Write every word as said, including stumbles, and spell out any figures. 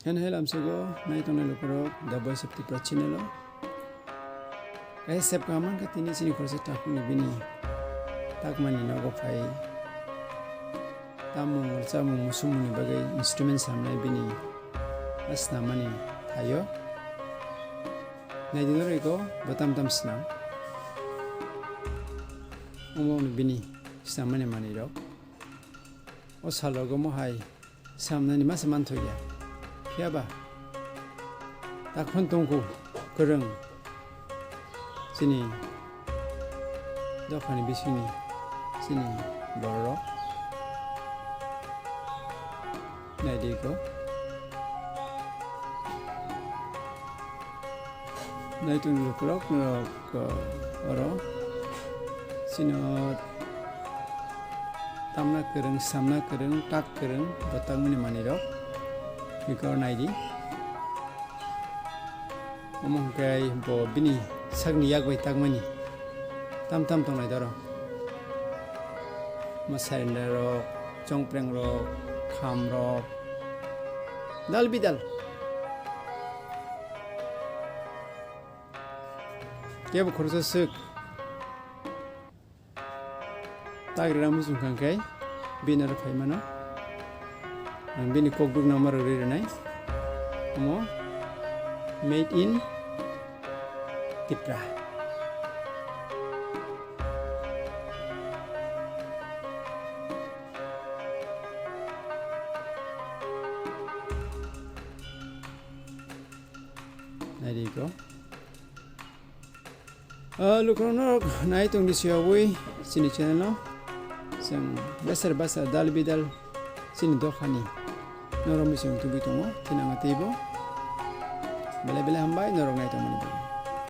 Hello, amswgo nai tongnai lukurok The Voice of Tripura channel o. Kaisa sep kaham mankha tini chini khoroksa takhukni bini takmani nogo phai tamung rwchapmung musumungni bagwi instrument samnai bini a snamani thaio. Naidi norok eko bo tam tam snam. Omo wngkha bini snamani manwirok. O salogo omo hai samnani masa manthokya. Phiyaba takhon tongkhu kwrwng chini dophani bisingni chini bororok. Naidi eko. Naitung lukurok norok, uh, oro chino tamna kwrwng, samna kwrwng, tak kwrwng, bo takmani manwirok bikor naidi. Omo hwnkhe bo bini sakni yak bai takmani tam tam tongnai doro. Mo surrender rok, chongpreng rok, kham rok, dal bidal. Kebo khoroksa swk. Tagrira muchung kha khe bini aro phai mano. Ang bini kokduk no ma rwgwi rwnai. Omo made in Tipra. Naidi eko. Ah, lukurok norok nai tongdi siyabwi chini channel no. Chwng besar basa dal bidal chini dophani norok mui chwng tubui tongo, thinang teibo. Belai belai hambai norok nai tongmani bagwi.